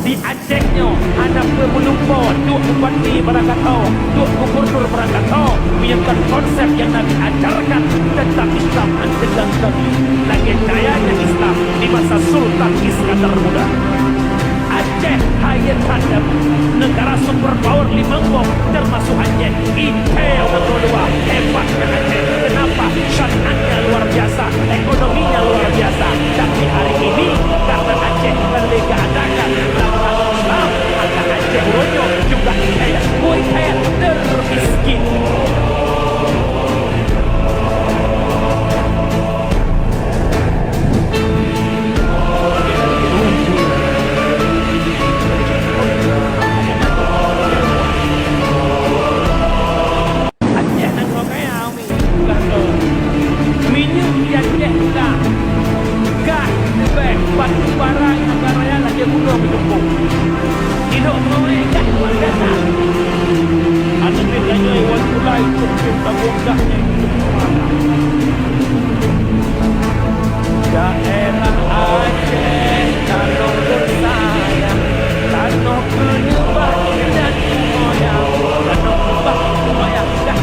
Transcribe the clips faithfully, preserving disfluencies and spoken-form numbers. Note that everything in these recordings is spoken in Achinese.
Di Aceh nyoe hana peue meulumpoe Duek Bupati barangkasoe, Duek Gubernur barangkasoe, meunyoe kon konsep nyang na diajarkan teuntang Islam hana teugang-teugang lagèe kayanya Islam di masa Sultan Iskandar Muda. Aceh hayeu that neugara superpower limong boh, teumasuk Aceh. Ié meutuah luwa hebatnya Aceh. Kenapa? Syariatnya luar biasa, ekonominya luar biasa. Tapi hari ini, karena Aceh kan lé geuadakan lam agama Islam, maka Aceh uroe nyoe juga ié, ié termiskin. Aceh nanggroe kaya, umi. Bukan tu. Minyeuk di Aceh murah. Gas leubeh, batu bara, Iskandar Raya lagèe gunong meutumpông. Sidroe peunoh gas, gas. Aneuk miet tanyoe wan pulai, cok-cok tabong gas nyan. Daerah Aceh, tanoh beusayang, tanoh keuneubah dan moyang, tanoh keubah moyang dah.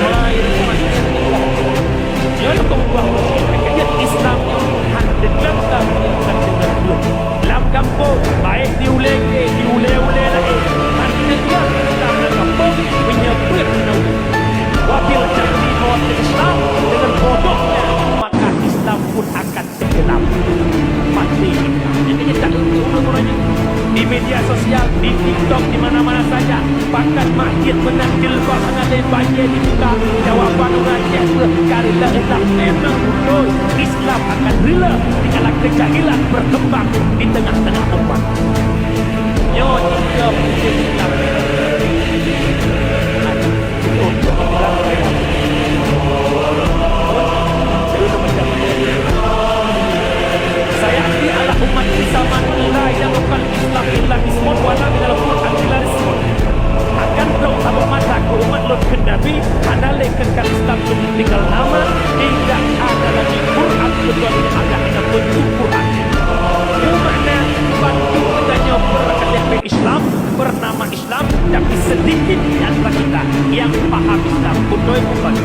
Hai umat Islam, nyoe keuh ubah Islam nyoe hana teugleng, hana teugleng. Lam gampông, baik di ulèe, di ulèe-ulèe laén, hana teugleng lam gampông meunyoe peuet na ureueng. Wabil jahli mawabil Islam, dengan bodohnya, maka Islam pun akan tenggelam. Mati Islam. Jadi, kita ureueng-ureueng nyoe di media sosial, di TikTok, di mana-mana saja, pakat mak jeuet meunan jilbab hana lé bajèe dibuka. Jawaban ureueng Aceh peue? Karena Islam memang beutôi. Islam akan rila dikala kejahilan berkembang di tengah-tengah umat. Nyoe tiga putih Islam. Untuk Islam raya. Sayati 'ala ummati zamanun la yabqal Islam illa ismun wa la minal Qur'an illa ismun. Akan trok saboh masa keu umat lôn kheun Nabi, hana lé keukai Islam keu tinggai nama, tidak ada lagi Quran kecuali ada hanya bentuk Quran. Nyoe makna bantu geutanyoe peureulèe K T P Islam, bernama Islam, tapi sedikit di antara kita yang paham Islam. Beutôi bukan?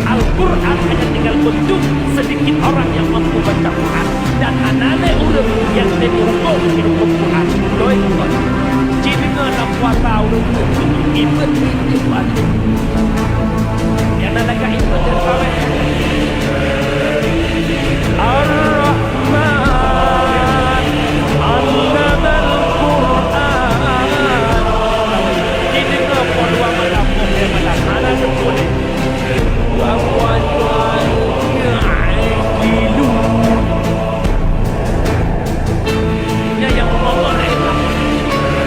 Al-Quran hanya tinggal bentuk sedikit orang yang mampu baca Quran dan hana lé ureueng nyang tem huköm, huköm Quran. Beutôi bukan? Ci deungoe lam puasa ureueng tu, ibeuet, ibeuet, ibeuet. Nyang na lagak ibeuet dan pawét. Ar-Rahman 'allamal Qur'an. Jideungoe po dua malam, poh lhèe malam, hana teupuléh. Dua buah jual, kilu. Nyan nyang meumamah laén lah.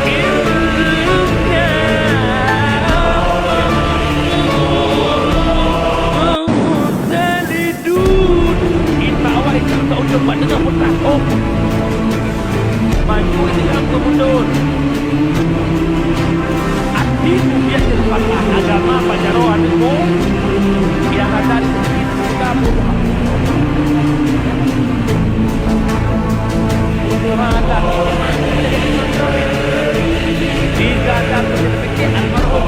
Inna Mukhtalidun. Kita awak itu tak ujung buat tengah pun takut. Maju itu yang kemundur. Ati mubiah di tempat agama pajaroe aneuëkmu. Yang ada di Tiga dan berpikir almarhum.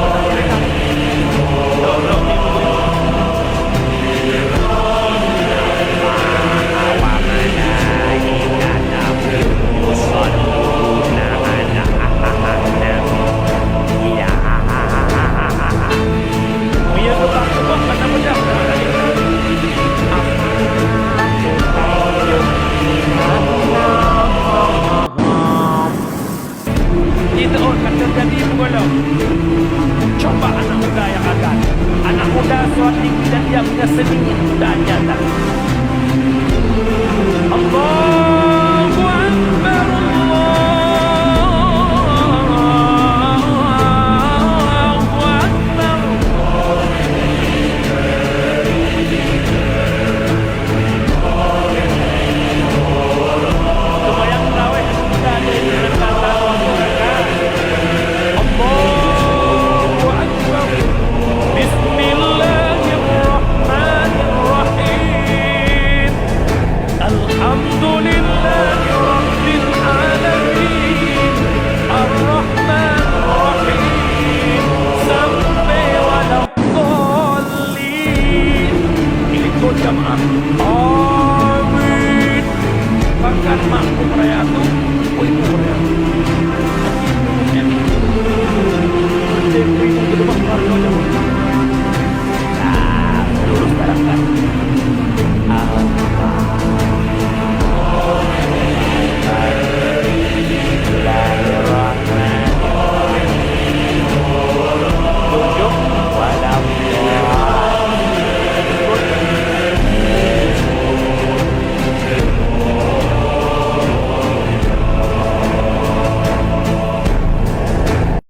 Amin. Bahkan makmum raya tu, oh, itu raya.